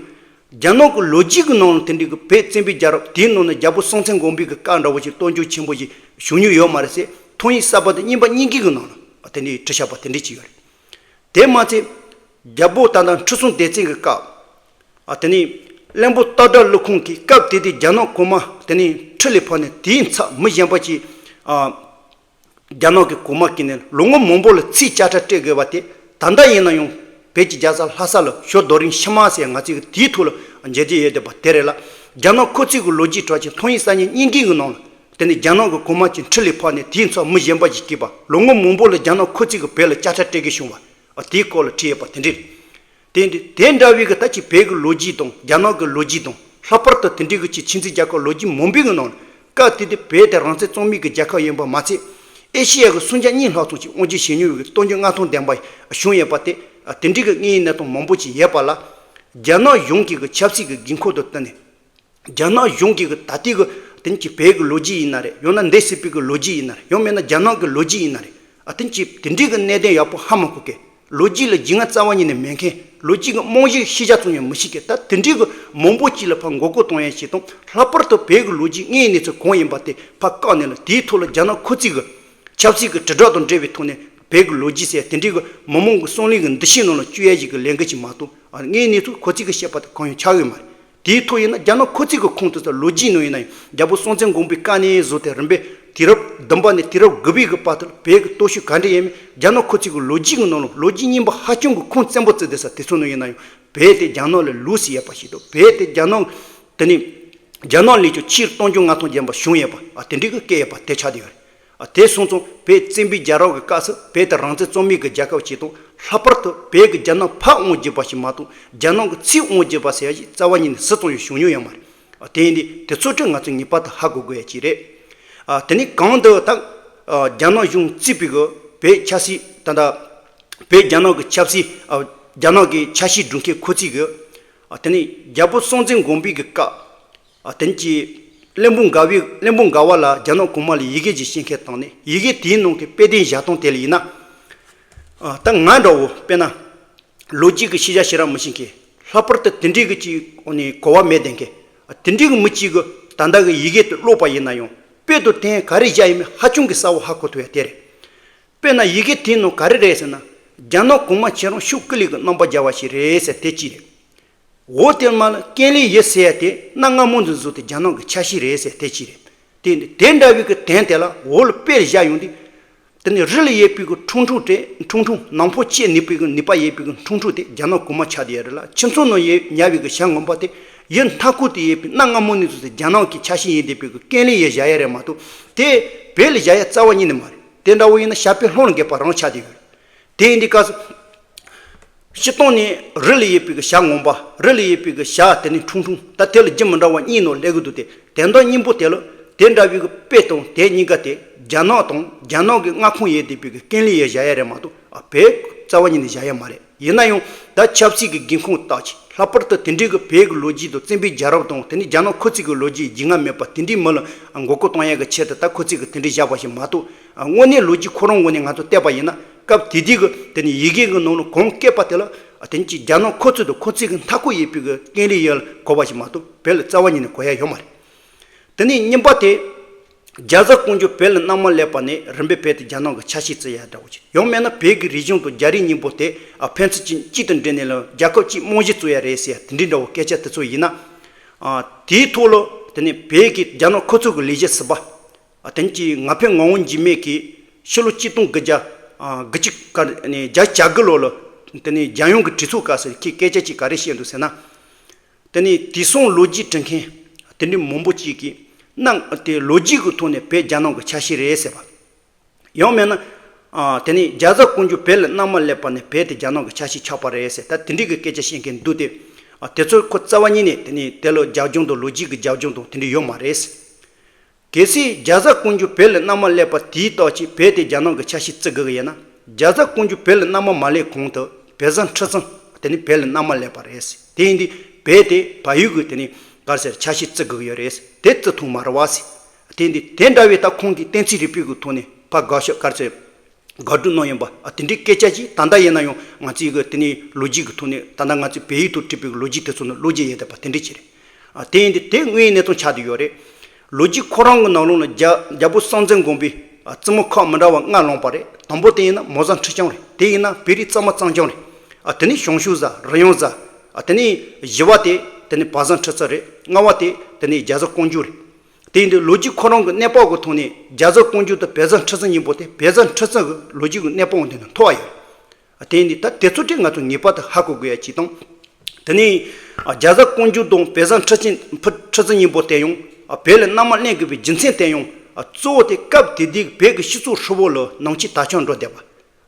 རྒྱ་ནག་གི་ལོ་རྒྱུས་ཀྱི་ནང་ལ་དེ་འདྲའི་གི་བོད་བཙན་པོའི་རྒྱལ་རབས་དེའི་ནང་ན་རྒྱལ་པོ་སྲོང་བཙན་སྒམ་པོའི་གི་བཀའ་འདྲ་བོ་ཞིག་སྟོབས་འབྱོར་ཆེན་པོ་ཞིག་བྱུང་མྱོང་ཡོད་མ་རེད་ཟེར། ཐང་ཡིག་གསར་པ་དང་རྙིང་པ་གཉིས་ཀའི་གི་ནང་ལ། དེ་ནས་བྲིས་བཞག་པ་དེ་འདྲས་ཅིག་ཡོད་རེད། དེ་མ་ཚད། རྒྱལ་པོ་ད་ལྟ་ཁྲི་སྲོང་ལྡེ་བཙན་གྱི་སྐབས། ཨ་དེ་ནས་བློན་པོ་སྟག་སྒྲ་ཀླུ་ཁོང་གིས་སྐབས་དེ་དུས་རྒྱ་ནག་གོང་མ་དེ་ནས་ཁྲི་ལས་ཕབ་ནས། དེའི་ཚབ་མི་གཞན་པ་ཅིག་ཨ་རྒྱ་ནག་གི་གོང་མ་གིས་ནས་ལོ་ངོ་མང་པོ་ལ་ཚིག་དཔྱ་ཁྲལ་སྤྲད་དགོས་པ་དེ། ད་ལྟ་ཡིན་ན་ཡང་བོད་ཀྱི་རྒྱལ་ས་ལྷ་ས་ལ་ཞོ་རྡོ་རིང་ཕྱི་མ་ཟེར། ང་ཚོས་དེའི་ཐོག་ལ་མཇལ་རྒྱུ་ཡོད་བསྡད་པ་དེ་རེད་ལ། རྒྱ་ནག་ཁོ་ཚོའི་གི་ལོ་རྒྱུས་གྲགས་ཅན་ཐོན་ཡིག་གསར་རྙིང་གཉིས་ཀའི་གི་ནང་ལ། དེ་ནས་རྒྱ་ནག་གི་གོང་མ་གཅིག་ཁྲི་ལས་ཕབ་ནས། དེའི་ཚབ་མི་གཞན་པ་ཞིག་བསྐོས་པ། ལོ་ངོ་མང་པོ་ལ་རྒྱ་ནག་ཁོ་ཚོས་གི་བོད་ལ་དཔྱ་ཁྲལ་སྤྲད་གི་བྱུང་བ། ཨ་དེའི་སྐོར་ལ་བྲིས་ཡོད་པ་དེ་འདྲ་རེད། དེ་འདི་དེ་འདྲ་བའི་གི་ད་ཅིག་བོད་ཀྱི་ལོ་རྒྱུས་དང་རྒྱ་ནག་གི་ལོ་རྒྱུས་དང་། ལྷག་པར་དུ་དེ་འདྲའི་གི་ཅིག་ཕྱི་འཛིན་རྒྱལ་ཁབ་ལོ་རྒྱུས་མང་པོའི་གི་ནང་ལ། སྐབས་དེ་དུས་བོད་དེ་རང་བཙན་རྩོད་མེད་ཀྱི་རྒྱལ་ཁབ་ཡིན་པ་མ་ཚད། ཨེ་ཤེ་ཡ་གི་སུམ་བརྒྱ་གཉིས་ལྷག་ཙམ་ཅིག་དབང་སྒྱུར་བྱེད་མྱོང་བའི་གི་སྟོབས་འབྱོར་མངའ་ཐང་ལྡན་པ་བྱུང་ཡོད་པ་དེ། དེ་འདྲའི་གི་དངོས་ཡོད་གནས་སྟངས་མང་པོ་ཅིག་ཡོད་པ་ལ། རྒྱ་ནག་གཞུང་གི་གི་ཆབ་སྲིད་ཀྱི་དགོས་མཁོ་དང་བསྟུན་ནས། རྒྱ་ནག་གཞུང་གི་གི་ད་ལྟའི་གི་དེང་གི་བོད་ཀྱི་ལོ་རྒྱུས་ཡིན་ན་རེད། ཡང་ན་འདས་ཟིན་པའི་གི་ལོ་རྒྱུས་ཡིན་ན་རེད། ཡང་མིན་ན་རྒྱ་ནག་གི་ལོ་རྒྱུས་ཡིན་ན་རེད། ཨ་དེང་གི་དེ་འདྲའི་གི་གནད་དོན་ཡག་པོ་ཧ་མ་གོ་མཁན། ལོ་རྒྱུས་ལ་རྒྱུས་མངའ་རྩ་བ་ཉིད་ནས་མེད་མཁན། ལོ་རྒྱུས་ཀྱི་རྨང་གཞི་ཤེས་བྱ་ཙམ་ཡང་མི་ཤེས་མཁན། ད་དེ་འདྲའི་གི་མང་པོ་ཅིག་ལ་ཕར་མགོ་སྐོར་གཏོང་ཡ་ཞིག་དང་། ལྷག་པར་དུ་བོད་ཀྱི་ལོ་རྒྱུས་དངོས་གནས་ཚུལ་གང་ཡིན་པ་དེ་ཕར་བཀག་ནས་ལ། དེའི་ཐོག་ལ་རྒྱ་ནག་ཁོ་ཚོས་གི་ཆབ་སྲིད་ཀྱི་དྲིལ་བསྒྲགས་དང་འབྲེལ་བའི་ཐོག་ནས་བོད་ཀྱི་ལོ་རྒྱུས་ཟེར་དེ་འདྲའི་གི་མི་མང་གི་བསམ་བློའི་གི་འདུ་ཤེས་ནང་ལ་བཅུག་ཡ་ཞིག་གི་ལས་འགུལ་ཞིག་མ་གཏོགས། ཨ་དངོས་གནས་ཚུལ་ཁོ་ཚོས་གི་བཤད་པ་དེ་གང་ཡང་ཆགས་ཡོད་མ་རེད། དེའི་ཐོག་ཡིན་ན་རྒྱ་ནག་ཁོ་ཚོའི་གི་ཁོངས་སུ་ཚུད། ལོ་རྒྱུས་ནང་ཡིན་ན་ཡང་རྒྱལ་པོ་སྲོང་བཙན་སྒམ་པོའི་སྐབས་ནས་བཟུང་སྟེ་རིམ་པས་དུས་རབས་བདུན་པ་ནས་དུས་རབས་དགུ་པའི་གི་བར་དུ་བོད་ཀྱི་སྟོབས་ཤུགས་ག་འདྲ་ཡིན་མིན་རྒྱ་ནག་ཁོ་ཚོའི་གི་ལོ་རྒྱུས་ཀྱི་ནང་ལ་ལོ་རྒྱུས་རྙིང་པ་ཧ་ཅང་གི་ཁུངས་བཙན་པོ་བརྩི་བསྡད་ས་དེ་ཚོ་ནང་ཡིན་ན་ཡང་། བོད་དེ་རྒྱ་ནག་ལ་ལུས་སུ་ཡོད་པ་ཞིག་དང་། བོད་དེ་རྒྱ་ནག་དེ་ནི་རྒྱ་ནག་ལས་ཀྱང་ཆེས་སྟོབས་འབྱོར་མངའ་ཐང་ལྡན་པ་བྱུང་ཡོད་པ། ཨ་དེ་འདྲའི་གི་སྐད་ཡོད་པ་དེ་ཆགས་བསྡད་ཡོད་རེད། ཨ་དེ་སོང་ཙང་བོད་བཙན་པོའི་རྒྱལ་རབས་ཀྱི་སྐབས་སུ་བོད་དེ་རང་བཙན་རྩོད་མེད་ཀྱི་རྒྱལ་ཁབ་ཅིག་དང་། ལྷག་པར་དུ་བོད་ཀྱི་རྒྱ་ནག་ཕར་དབང་བསྒྱུར་བ་ཞིག་མ་གཏོགས། རྒྱ་ནག་གི་ཕྱིར་དབང་བསྒྱུར་བ་ཟེར་ཡ་ཞིག་རྩ་བ་ཉིད་ནས་སུ་ཙམ་ཡང་བྱུང་མྱོང་ཡོད་མ་རེད། ཨ་དེ་ཡིན་དུས་དེ་ཚོ་ཁྲིད་ང་ཚོས་ངེས་པར་དུ་ཧ་གོ་དགོས་ཡ་ཅིག་རེད། ཨ་དེ་ནས་གང་དུ་ད་ཨ་རྒྱ་ནག་གཞུང་བརྩིས་པའི་གི་བོད་ཆབ་སྲིད་ད་ལྟ་བོད་རྒྱ་ནག་གི་ཆབ་སྲིད། ཨ་རྒྱ་ནག་གི་ཆ་ཤས་སྒྲུབ་མཁན་ཁོ་ཚོས་གི། ཨ་དེ་ནས་རྒྱལ་པོ་སྲོང་བཙན་སྒམ་པོའི་གི་སྐབས། ཨ་དེ་ནས་ཀྱི་བློན་པོ་མགར་བའི་བློན་པོ་མགར་བ་ལ་རྒྱ་ནག་གོང་མ་ལ་ཡི་གེ་ཅིག་བཤད་མཁན་བཏང་ནས། ཡི་གེ་དེའི་ནང་གི་དཔེ་དེབ་བཞག་སྟངས་དེ་ལ་ཡིན་ན། ཨ་ད་ང་འདྲ་བོ་དཔེར་ན། ལོ་རྒྱུས་ཀྱི་ཤེས་བྱ་ཞེ་དྲག་མི་ཤེས་མཁན། ལྷག་པར་དུ་དེ་འདྲའི་གི་ཅིག་ཨོ་ནི་གོ་བ་མེད་བསྡད་མཁན། ཨ་དེ་འདྲའི་གི་མི་གཅིག་གིས་ད་ལྟ་གི་ཡི་གེ་དེ་ཀློག་པ་ཡིན་ན་ཡང་། དཔེ་དེ་དོན་ག་རེ་བཞག་ཡིན་མིན་ཧ་ཅང་གི་གསལ་བོ་ཧ་གོ་ཐུབ་ཡ་དེ་རེད། དཔེར་ན་ཡི་གེ་དེའི་ནང་ག་རེ་རེད་ཟེར་ན། རྒྱ་ནག་གོང་མ་ཁྱེད་རང་ཤུགས་ཀུན་ལས་ཀྱི་རྣམ་པར་རྒྱལ་བ་ཞིག་རེད་ཟེར་དེ་གཅིག་རེད། འོ་དེ་མ་ལ་ཀེང་ལི་ཡེ་ཟེར་ཡ་དེ་གནའ་སྔ་མོ་ནས་བཟུང་སྟེ་རྒྱ་ནག་གི་ཆ་ཤས་རེད་ཟེར་དེ་གཅིག་རེད། དེ་ནི་དེ་འདྲ་བའི་གི་དོན་དེ་ལ་འོག་ལ་དཔེར་བཞག་ཡོང་དུས། དེ་ནི་རི་ལ་ཡོད་པའི་གི་ཁྲུང་ཁྲུང་དེ། ཁྲུང་ཁྲུང་ནག་པོ་ལྕེ་ནུས་པའི་གི་ནུས་པ་ཡོད་པའི་གི་ཁྲུང་ཁྲུང་དེ་རྒྱ་ནག་གོང་མ་ཆགས་བསྡད་ཡོད་རེད་ལ། ཁྱིམ་ཚང་ནང་ཡོད་ཉལ་བའི་གི་བྱ་ངན་པ་དེ། ཡུལ་མཐའ་འཁོབ་ཏུ་ཡོད་པའི་གནའ་སྔ་མོ་ནས་བཟུང་སྟེ་རྒྱ་ནག་གི་ཆ་ཤས་ཡིན་བསྡད་པའི་གི་ཀེང་ལི་ཡེ་བཞག་ཡ་རེད་མ་གཏོགས། དེ་བོད་ལ་བཞག་ཡ་རྩ་བ་ཉིད་ནས་མ་རེད། དེ་འདྲ་བོ་ཡིན་ན་བྱ་དཔེ་སློང་ལ་འགེབས་པ་རང་ཆགས་བསྡད་ཡོད་རེད། དེ་ཡིན་དུས་སྐབས་སུ། སྤྱིར་བཏང་ནས་རི་ལ་ཡོད་པའི་གི་བྱ་ངན་པ། རི་ལ་ཡོད་པའི་གི་བྱ་དེ་ནི་ཁྲུང་ཁྲུང་། ད་དེ་ལ་རྒྱུ་མི་འདྲ་བ་གཉིས་ནང་སླེབས་ཀྱི་འདུག་སྟེ། དོན་དག་སྙིང་པོ་དེ་ལ། དེ་འདྲ་བའི་གི་དཔེ་དང་དེ་གཉིས་ཀ་དེ་རྒྱ་ནག་དང་རྒྱ་ནག་གི་མངའ་ཁོངས་ཡོད་བསྡད་པའི་གི་ཀེང་ལི་ཡེ་བཞག་ཡ་རེད་མ་གཏོགས། ཨ་བོད་རྩ་བ་ཉིད་ནས་བཞག་ཡ་མ་རེད། ཡིན་ན་ཡང་ད་ཆབ་སྲིད་ཀྱི་དགོས་མཁོ་བཏགས་ཀྱིས། ལྷག་པར་དུ་དེ་འདྲའི་གི་བོད་ཀྱི་ལོ་རྒྱུས་དང་བཙན་པོའི་རྒྱལ་རབས་དང་། དེ་ནི་རྒྱ་ནག་ཁོ་ཚོའི་གི་ལོ་རྒྱུས་རྒྱུས་མངའ་མེད་པ་དེ་འདྲའི་མི་ལ་མགོ་སྐོར་གཏོང་ཡ་གི་ཆེད་དུ་ད་ཁོ་ཚོས་གི་དེ་འདྲའི་བཞག་པ་ཞིག་མ་གཏོགས། དངོས་གནས་ལོ་རྒྱུས་ཁོ་རང་ངོས་ནས་ང་ཚོ་བལྟས་པ་ཡིན་ན། སྐབས་དེ་དུས་གི་དེ་ནི་ཡི་གེ་གི་ནང་ལ་གང་བཀོད་པ་དེ་ལ། དེ་ནི་ཅིག་རྒྱ་ནག་ཁོ་ཚོ་དང་ཁོ་ཚོའི་གི་མཐའ་འཁོབ་ཡོད་པའི་གི་ཀེང་ལི་ཡེ་ལ་གོ་བ་ཞིག་མ་གཏོགས། བོད་ལ་རྩ་བ་ཉིད་ནས་གོ་ཡ་ཡོད་མ་རེད། དེ་ནས་གཉིས་པ་དེ། རྒྱ་བཟའ་ཀོང་ཇོ་བོད་ལ་མནའ་མ་སླེབས་པ་ནས་རིམ་པས་བོད་དེ་རྒྱ་ནག་གི་ཆ་ཤས་བརྩི་ཡ་འདྲ་བོ་ཅིག། ཡང་མིན་ན་བོད་ཀྱི་རིག་གཞུང་དང་རྒྱ་རིགས་གཉིས་པོ་དེ་ཨ་ཕན་ཚུན་གཅིག་གཅིག་ཏུ་འབྲེལ་ནས་ལ་རྒྱལ་ཁབ་གཅིག་རྨང་གཞི་བཙུགས་ཡ་རེད་ཟེར་ཡ་དེ་འདྲའི་འདྲ་བོ་སྐད་ཆ་དེ་ཚོ་ཡིན་ན། ཨ་དེའི་ཐོག་ལ་དེ་ནས་བོད་ཀྱི་རྒྱ་ནག་ཁོ་ཚོ་གི་ལས་བྱེད་ཟུར་པ། ཨ་དེ་ནས་ཀྱི་ང་ཕོད་ངག་དབང་འཇིགས་མེད་ཀྱིས་ཕྱི་ལོ་གཅིག་སྟོང་དགུ་བརྒྱ་ཨ་དགུ་བཅུ་ག་ནས་བརྒྱད་ཅུ་གྱ་དགུ་ལོ་ལ། དེ་ནས་རྒྱལ་ཡོངས་ཀྱི་གྲོས་ཚོགས་སྐབས་སུ་ཁོས་སྐད་ཆ་ཅིག་ག་རེ་བཤད་འདུག་ཟེར་ན། དེ་ནས་དེང་སང་ལོ་རྒྱུས་འབྲི་མཁན་དེ་འདྲའི་མང་པོ་ཅིག་གིས་གནའ་དེ་ལོ་རྒྱུས་ཀྱི་ཐོག་ནས་བོད་རྒྱ་ནག་གི་ཆ་ཤས་རེད་ཟེར་བ། ཡང་མིན་ན། ཨ་དེ་ནས་རྒྱ་བཟའ་ཀོང་ཇོ་བོད་ལ་མནའ་མ་སླེབས་པ་ནས་བོད་དེ་རྒྱ་ནག་གི་ཆ་ཤས་ཆགས་པ་རེད་ཟེར། ད་དེ་འདྲའི་གི་སྐད་ཆ་བཤད་མཁན་འདུག་སྟེ། ཨ་དེ་ཚོ་ཁོ་རྩ་བ་ཉིད་ནས་དེ་ནས་དེ་ལ་རྒྱབ་ལྗོངས་དང་ལོ་རྒྱུས་ཀྱི་རྒྱབ་ལྗོངས་དང་དེ་འདྲ་ཡོད་མ་རེད། གལ་སྲིད་རྒྱ་བཟའ་ཀོང་ཇོ་བོད་ལ་མནའ་མ་སླེབས་པ་དེའི་རྟགས་ཀྱིས་བོད་དེ་རྒྱ་ནག་གི་ཆ་ཤས་བརྩི་དགོས་ཀྱི་ཡོད་ན། རྒྱ་བཟའ་ཀོང་ཇོ་བོད་ལ་མནའ་མ་མ་སླེབས་གོང་དུ་བོད་བཟའ་ཁྲི་བཙུན་དེ་ནི་བོད་ལ་མནའ་མ་སླེབས་པ་རེད། དེ་ཡིན་དུས་བོད་དེ་བལ་ཡུལ་གྱི་དེ་ནི་ག་རེ་ཟེར་ཆ་ཤས་བརྩི་དགོས་ཀྱི་ཡོད་རེད། དེ་བརྩི་ཐུབ་མ་རེད་བ་ཟེར། དེ་ཡིན་དུས་དེ་འདྲ་བའི་ད་ཁོང་གིས་གཏན་ཚིགས་རིག་པའི་གི་ཐོག་ནས་ཕར་དགག་བཞག་ག་རེ་ཟེར། དགག་སྒྲུབ་གནང་ཡོང་པ། ཨ་དེ་འདྲའི་སྐད་ཆ་ཅིག་ད་ལྟ་ཡིན་ན་ཡང་ང་ཚོའི་གི་དེ་ནས་ལོ་རྒྱུས་ཀྱི་ཐོག་ནས་ད་ལྟ་ང་ཚོའི་བལ་ཡུལ་དུ་བྲིས་པའི་གི་ལོ་རྒྱུས་དེ་ཚོ་ནང་ཀློག་རྒྱུ་ཡོད་བསྡད་པ་དེ་འདྲ་ཅིག་རེད། ཨ་དེ་ཡིན་དུས་དེ་དངོས་ཡོད་གནས་སྟངས་ཆགས་བསྡད་ཡོད་རེད། ལོ་རྒྱུས་ཁོ་རང་གི་ནང་ལོགས་ལ་རྒྱ་རྒྱལ་པོ་སྲོང་བཙན་སྒམ་པོས་ ཨ། རྩེད་མོ་ཁག་མི་འདྲ་བ་ལྔ་བླངས་པ་རེད། དང་པོ་དེ་ཡིན་ན་མོ་བཟའ་ཁྲི་བྱང་རེད། དེ་ཡིན་ན་བོད་རིགས་གཙང་མ་གཙང་རྐྱང་རེད། ཨ། དེ་ནས་ཞང་ཞུང་བཟའ། རི་ཡོང་བཟའ། ཨ། དེ་ནས་བཞི་བ་དེ་དེ་ནས་བ་བཟང་ཁྲི་རྩི་རེད། ལྔ་བ་དེ་དེ་ནས་རྒྱ་བཟའ་ཀོང་ཇོ་རེད། དེ་ཡིན་དུས་ལོ་རྒྱུས་ཁོ་རང་གི་གནས་བབ་ཀྱི་ཐོག་ནས་རྒྱ་བཟའ་ཀོང་ཇོ་དང་བོད་བཟའ་ཁྲི་རྩི་གཉིས་པོ་དེ་བོད་བཟའ་ཁྲི་རྩི་གི་ལོ་རྒྱུས་ཀྱི་གནས་བབ་དེ་ནས་མཐོ་བ་ཡོད། དེ་ཡིན་དུས་ད་དེ་ཚོ་དེ་ང་ཚོ་ངེས་པར་དུ་ཧ་གོ་དགོས་ཡ་གཅིག་དང་། དེ་ནས་རྒྱ་བཟའ་ཀོང་ཇོ་དང་བོད་བཟའ་ཁྲི་རྩི་ཁྲི་རྩི་གཉིས་པོ་དེ་ཡང་བོད་ལ་མནའ་མ་ལེན་དགོས་པའི་རྒྱུ་མཚན་དེ་ཡང་གཙོ་བོ་དེ་སྐབས་དེ་དུས་བོད་ཀྱི་སྤྱི་ཚོགས་ཧྲིལ་བོ་ལ་ནང་ཆོས་དར་ཁྱབ་འགྲོ་བསྡད་པ།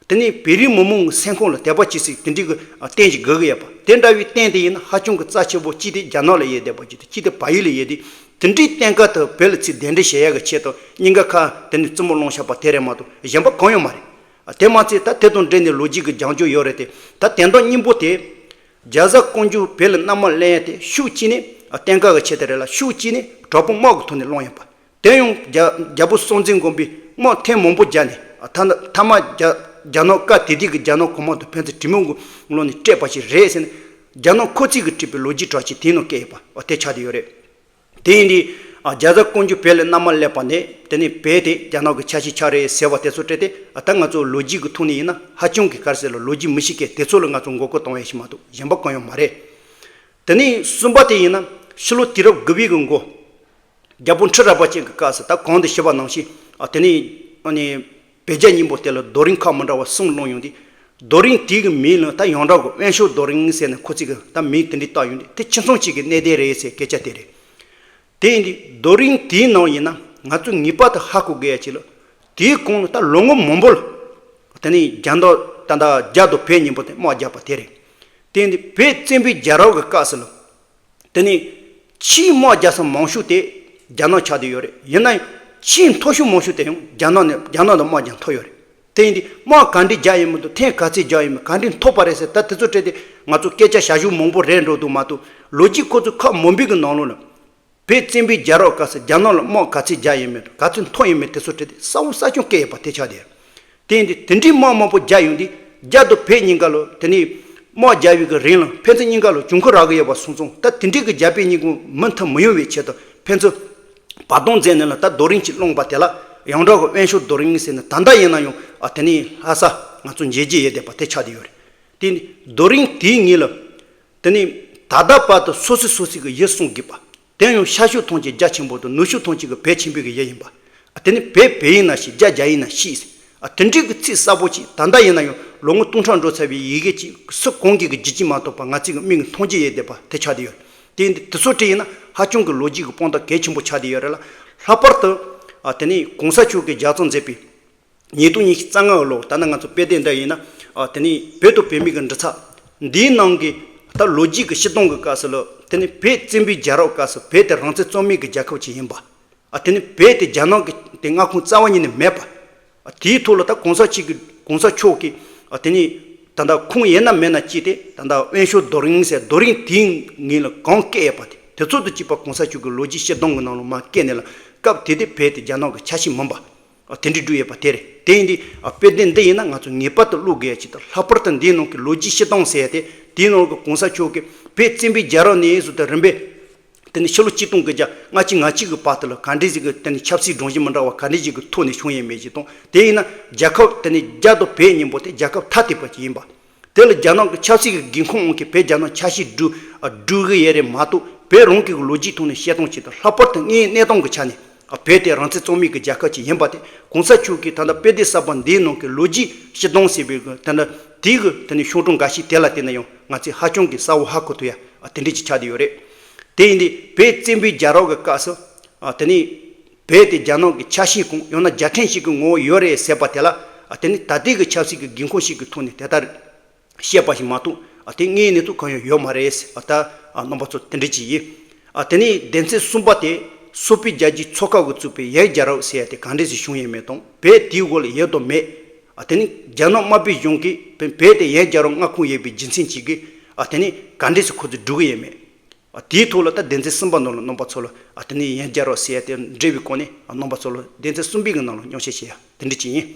དེ་ནས་བོད་རིགས་མི་མང་གི་སེམས་ཁོང་ལ་དད་པ་སྐྱེ་སའི་དེ་འདྲའི་གི་རྟེན་ཞིག་དགོས་ཀྱི་ཡོད་པ། དེ་འདྲ་བའི་རྟེན་དེ་ཡིན་ན་ཧ་ཅང་གི་རྩ་ཆེ་བོ་གཅིག་དེ་རྒྱ་ནག་ལ་ཡོད་བསྡད་པ་གཅིག་དང་གཅིག་དེ་བལ་ཡུལ་ལ་ཡོད་དེ། དེ་འདྲའི་རྟེན་ཁ་དུ་བོད་ལ་ཚུར་གདན་འདྲེན་བྱེད་ཡག་གི་ཆེད་དུ་གཉིས་ཀ་ཁ་དེ་ནས་རྩེད་མོ་བླངས་བཞག་པ་དེ་རེད་མ་གཏོགས་གཞན་པ་གང་ཡང་མ་རེད། དེ་མ་ཚད་ད་དེ་དང་འབྲེལ་ནས་ལོ་རྒྱུས་ཀྱི་རྒྱང་སྐྱོད་ཡོད་རེད་དེ། ད་དོན་དག་སྙིང་པོ་དེ། རྒྱ་བཟའ་ཀོང་ཇོ་བོད་ལ་མནའ་མ་ལེན་ཡ་དེ་ཤུགས་གཅིག་ནས་རྟེན་ཁ་གི་ཆེད་དུ་རེད་ལ། ཤུགས་གཅིག་ནས་དྲག་པོ་དམག་གི་ཐོག་ནས་སློང་ཡིན་པ། དེ་ཡང་རྒྱ་རྒྱལ་པོ་སྲོང་བཙན་སྒམ་པོས་དམག་ཐེངས་མང་པོ་རྒྱག་ནས། ཐ་ཐ་མ་རྒྱ་རྒྱ་ནག་སྐབས་དེ་དུས་ཀྱི་རྒྱ་ནག་གོང་མ་དང་ཕན་ཚུན་གྲོས་མོལ་གྱི་ཀློང་ནས་སྤྲད་པ་ཞིག་རེད་ཟེར་ནས། རྒྱ་ནག་ཁོ་ཚོས་ཀྱིས་བྲིས་པའི་ལོ་རྒྱུས་གྲགས་ཆེ་དེའི་ནང་བཀོད་ཡོད་པ་དེ་ཆགས་བསྡད་ཡོད་རེད། དེ་ཡིན་དུས། ཨ། རྒྱ་བཟའ་ཀོང་ཇོ་བོད་ལ་མནའ་མ་སླེབས་པ་ནས་དེ་ནས་བོད་དེ་རྒྱ་ནག་གི་ཆ་ཤས་ཆགས་རེད་ཟེར་བ་དེ་ཚོ་སྤྲད་དེ། ཨ། ད་ང་ཚོ་ལོ་རྒྱུས་ཀྱི་ཐོག་ནས་ཡིན་ན་ཧ་ཅང་གི་ག་རེ་ཟེར་ལ་ལོ་རྒྱུས་མི་ཤེས་མཁན་དེ་ཚོ་ལ་ང་ཚོ་མགོ་སྐོར་གཏོང་ཡ་ཞིག་མ་གཏོགས་གཞན་པ་གང་ཡང་མ་རེད། དེ་ནས་གསུམ་པ་དེ་ཡིན་ན་ཕྱི་ལོ་དུས་རབས་དགུ་པའི་གི་མགོ། རྒྱལ་པོ་ཁྲི་རལ་པ་ཅན་གྱི་སྐབས་སུ་ད་གོང་དུ་ཞུས་པ་ནང་བཞིན། ཨ། དེ་ནས་ཨ་ནི་བོད་རྒྱ་གཉིས་པོ་དེ་ལ་རྡོ་རིང་ཁག་མི་འདྲ་བ་གསུམ་སློང་ཡོང་དུས། རྡོ་རིང་དེའི་གི་མིང་ལ་ད་ཡོངས་གྲགས་ཀྱི་དབེན་ཤོད་རྡོ་རིང་ཟེར་ནས་ཁོ་ཚོས་གི་ད་མིང་དེ་འདྲ་བཏགས་ཡོང་དུས། དེ་ཁྱིམ་ཚང་གཅིག་གི་གནས་བརྟན་རེད་ཟེར་སྐད་ཆ་དེ་རེད། དེ་ཡིན་དུས་རྡོ་རིང་དེའི་ནང་ཡིན་ན་ང་ཚོས་ངེས་པར་དུ་ཧ་གོ་དགོས་ཡ་ཅིག་ལ། དེའི་གོང་ལ་ད་ལོ་ངོ་མང་པོ་ལ། དེ་ནས་རྒྱ་ནག་ད་ལྟ་རྒྱ་དང་བོད་གཉིས་པོ་དེ་དམག་རྒྱག་པ་དེ་རེད། དེ་ཡིན་དུས་བོད་བཙན་པོའི་རྒྱལ་རབས་ཀྱི་སྐབས་སུ་ལ། དེ་ནས་ཆེས་དམག་རྒྱག་ས་མང་ཤོས་དེ་རྒྱ་ནག་ཆགས་བསྡད་ཡོད་རེད། ཡིན་ན་ཡང་ཆེས་མཐོ་ཤོས་མང་ཤོས་དེ་ཡང་རྒྱ་ནག་ནས་རྒྱ་ནག་ནས་དམག་རྒྱག་ཐུབ་ཡོད་རེད། དེ་ཡིན་དུས་དམག་ག་འདྲས་རྒྱག་ཡིན་མིན་དང་ཐེངས་ག་ཚོད་རྒྱག་ཡིན་མིན། ག་འདྲས་ཐུབ་པ་རེད་ཟེར་ད་དེ་ཚོ་སྤྲད་དེ་ང་ཚོ་སྐད་ཆ་བྱ་ཤུགས་མང་པོ་རེད་འགྲོ་འདུག་མ་གཏོགས། ལོ་རྒྱུས་ཁོ་ཚོ་ཁག་མང་པོའི་གི་ནང་ལོགས་ལ། བོད་བཙན་པོའི་རྒྱལ་རབས་སྐབས་སུ་རྒྱ་ནག་ལ་དམག་ག་ཚོད་རྒྱག་ཡིན་མིན་དང་ག་ཚོད་ཐུབ་ཡིན་མིན་དེ་ཚོ་སྤྲད་དེ་གསལ་པོ་གསལ་རྐྱང་བཀོད་ཡོད་པ་དེ་ཆགས་བསྡད་ཡོད། དེ་ཡིན་དུས་དེ་འདྲའི་དམག་མང་པོ་རྒྱག་ཡོང་དུས་རྒྱ་དང་བོད་གཉིས་ཀ་ལ་དེ་ནས་དམག་རྒྱག་པའི་གི་རིང་ལ་ཕན་ཚུན་གཉིས་ཀ་ལ་གྱོང་ཁ་རག་གི་ཡོད་པ་སོང་ཙང་། ད་དེ་འདྲའི་གི་རྒྱ་བོད་གཉིས་ཀ་མུ་མཐུད་མི་ཡོང་བའི་ཆེད་དུ་ཕན་ཚུན་བར་སྟོང་མཛད་ནས་ལ་ད་རྡོ་རིང་གཅིག་སློང་པ་དེ་ལ་ཡོངས་གྲགས་ཀྱི་དབེན་ཤོད་རྡོ་རིང་ཟེར་ནས་ད་ལྟ་ཡིན་ན་ཡང་། ཨ། དེ་ནས་ལྷ་ས་ང་ཚོ་མཇལ་རྒྱུ་ཡོད་བསྡད་པ་དེ་ཆགས་བསྡད་ཡོད་རེད། དེ་ནས་རྡོ་རིང་དེའི་ངོས་ལ། དེ་ནས་ད་ལྟ་བར་དུ་སོ་སོས་སོ་སོའི་གི་ཡུལ་སྲུང་དགོས་པ། དེ་ཡང་ཤར་ཕྱོགས་ཐམས་ཅད་རྒྱ་ཆེན་པོ་དང་ནུབ་ཕྱོགས་ཐམས་ཅད་ཀྱི་བོད་ཆེན་པོའི་གི་ཡུལ་ཡིན་པ། ཨ། དེ་ནས་བོད་བོད་ཡིན་ན་ཤེས། རྒྱ་རྒྱ་ཡིན་ན་ཤེས། ཨ། དེ་འདྲའི་གི་ཚིག་གསལ་པོ་ཅིག་ད་ལྟ་ཡིན་ན་ཡང་ལོ་ངོ་སྟོང་ཕྲག་འགྲོ་ཚར་བའི་ཡི་གེ་ཅིག་སུ་གང་གིས་གི་བརྗེད་རྒྱུ་མ་གཏོགས་པ་ང་ཚོས་གི་མིག་གིས་མཐོང་རྒྱུ་ཡོད་བསྡད་པ་དེ་ཆགས་བསྡད་ཡོད། དེ་འདི་དེ་ཚོ་བྲིས་ཡིན་ན་ཧ་ཅང་གི་ལོ་རྒྱུས་ཀྱི་དཔང་རྟགས་གལ་ཆེན་པོ་ཆགས་བསྡད་ཡོད་རེད་ལ། ལྷག་པར་དུ། ཨ། དེ་ནས་གོང་ས་མཆོག་གིས་ལྗགས་རྩོམ་མཛད་པའི། ཉིས་སྟོང་ཉི་ཤུ་རྩ་ལྔ་ལོ། ད་ནི་ང་ཚོ་དཔེ་དེབ་འདི་ཡིན་ན། ཨ། དེ་ནས་བོད་དང་བོད་མི་གི་འབྲེལ་ཚད། འདིའི་ནང་གི་ད་ལོ་རྒྱུས་ཀྱི་སྤྱི་སྟངས་ཀྱི་སྐབས་སུ་ལ། དེ་ནས་བོད་བཙན་པོའི་རྒྱལ་རབས་སྐབས་སུ་བོད་དེ་རང་བཙན་རྩོད་མེད་ཀྱི་རྒྱལ་ཁབ་ཅིག་ཡིན་པ། ཨ། དེ་ནས་བོད་དེ་རྒྱ་ནག་གི་དེ་མངའ་ཁོངས་རྩ་བ་ཉིད་ནས་མེད་པ། ཨ། དེའི་ཐོག་ལ་ད་གོང་ས་མཆོག་གི་གོང་ས་མཆོག་གིས། ཨ། དེ་ནས་ད་ལྟ་ཁོང་ཡིན་ན་མིན་ན་ཅི་སྟེ་ད་ལྟ་དབེན་ཤོད་རྡོ་རིང་ཟེར་རྡོ་རིང་དེའི་ངོས་ལ་གང་བཀལ་ཡོད་པ་དེ་དེ་ཚོ་དང་གཅིག་པ་གོང་ས་མཆོག་གི་ལོ་རྒྱུས་སྤྱི་སྟངས་ཀྱི་ནང་ལ་མར་བཀལ་ནས་ལ། སྐབས་དེ་དུས་བོད་དེ་རྒྱ་ནག་གི་ཆ་ཤས་མིན་པ། ཨ། དེ་འདྲའི་བསྒྲུབས་ཡོད་པ་དེ་རེད། དེ་ཡིན་དུས། ཨ། དཔེ་དེབ་འདི་ཡིན་ན་ང་ཚོ་ངེས་པར་དུ་ཀློག་དགོས་ཡ་ཅིག་དང་། ལྷག་པར་དུ་འདིའི་ནང་གི་ལོ་རྒྱུས་སྤྱི་སྟངས་ཟེར་ཡ་དེ། དེའི་ནང་གི་གོང་ས་མཆོག་གིས་བོད་བཙན་པོའི་རྒྱལ་རབས་ནས་བཟུང་སྟེ་རིམ་པས། དེ་ནས་ཕྱི་ལོ་ཆིག་སྟོང་དགུ་བརྒྱ་ལྔ་བཅུ་ང་གཅིག་གི་བར་དུ་ལ་ག་འདྲས་ཞིག་གི་དེ་ནས་ཆབ་སྲིད་སྒྲོམ་གཞི་མི་འདྲ་བ་ག་འདྲས་ཞིག་གི་ཐོག་ནས་བྱུང་ཡོད་མེད་ཅིག་དང་། དེ་ཡིན་ན་རྒྱལ་ཁབ་དེ་ནས་རྒྱ་དང་བོད་གཉིས་པོ་དེ་རྒྱལ་ཁབ་ཐ་དད་པ་ཅིག་ཡིན་པ། དེ་ལ་རྒྱ་ནག་གི་ཆབ་སྲིད་ཀྱི་སྒེའུ་ཁུང་དབང་གིས་བོད་རྒྱ་ནག་ཆ་ཤས་བསྒྲུབ། ཨ། བསྒྲུབ་གི་ཡོད་རེད་མ་གཏོགས། བོད་རང་གི་ལོ་རྒྱུས་ཐོག་ནས་བཤད་སྟངས་ཅིག་དང་། ལྷག་པར་དུ་དངོས་ཡོད་གནས་སྟངས་ཀྱི་ཆ་ནས། ཨ། བོད་དེ་རང་བཙན་རྩོད་མེད་ཀྱི་རྒྱལ་ཁབ་ཅིག་ཡིན་པ་དེ་གོང་ས་མཆོག་གིས་ད་ལྟ་དཔེ་དེབ་གསར་པ་འདིའི་ནང་གི་ལོ་རྒྱུས་སྤྱི་སྟངས་ཟེར་བའི་གི་ད་ལྟ་དེའི་གི་དེ་ནས་ཤོག་གྲངས་འགའ་ཞིག་དེ་ལ་བལྟས་ན་ཡང་ང་ཚོས་ཧ་ཅང་གི་གསལ་བོ་ཧ་གོ་ཐུབ་ཡ། ཨ། དེ་འདྲས་ཅིག་ཆགས་བསྡད་ཡོད་རེད། དེ་ཡིན་དུས་བོད་བཙན་པོའི་རྒྱལ་རབས་ཀྱི་སྐབས་སུ། ཨ། དེ་ནས་བོད་དེ་རྒྱ་ནག་གི་ཆ་ཤས་གང་ཡང་ན་རྒྱལ་ཕྲན་ཞིག་གི་ངོ་བོ་ཡོད་རེད་ཟེར་བ་དེ་ལ། ཨ། དེ་ནས་ད་ལྟའི་གི་ཆབ་སྲིད་ཀྱི་སྒེའུ་ཁུང་ཞིག་གི་ཐོག་ནས་དེ་ལྟར་བཤད་པ་ཞིག་མ་གཏོགས། ཨ། དེ་དངོས་ཡོད་གནས་ཚུལ་གང་ཡང་ཡོད་མ་རེད། ཨ། ད། ཨ། རྣམ་པ་ཚོ་དེ་འདྲ་ཅིག་ཡིན། ཨ། དེ་ནས་སྡེ་ཚན་གསུམ་པ་དེ་སོག་པོའི་རྒྱལ་རྒྱུད་ཚོ་ཁག་གིས་བཙུགས་པའི་ཡོན་རྒྱལ་རབས་ཟེར་ཡ་དེ་ག་འདྲས་སེ་བྱུང་ཡོད་མེད་དང་། བོད་དེའི་འོག་ལ་ཡོད་དང་མེད། ཨ། དེ་ནས་རྒྱ་ནག་དམར་པོའི་གཞུང་གིས་བོད་དེ་ཡོན་རྒྱལ་རབས་མངའ་ཁོངས་ཡོད་པའི་རྒྱུ་མཚན་ཅིག་གིས། ཨ། དེ་ནས་ག་འདྲས་སེ་ཁོ་ཚོས་སྒྲུབ་ཀྱི་ཡོད་མེད། ཨ། དེའི་ཐོག་ལ་ད་སྡེ་ཚན་གསུམ་པ་ནང་ལ་རྣམ་པ་ཚོ་ལ། ཨ། དེ་ནས་ཡོན་རྒྱལ་རབས་ཟེར་ཡ་དེ་འབྲེལ་བའི་སྒོ་ནས། ཨ། རྣམ་པ་ཚོ་ལ་སྡེ་ཚན་གསུམ་པའི་གི་ནང་ལ་སྙན་ཞུ་བྱེད་ཡ་དེ་འདྲ་ཅིག་ཡིན།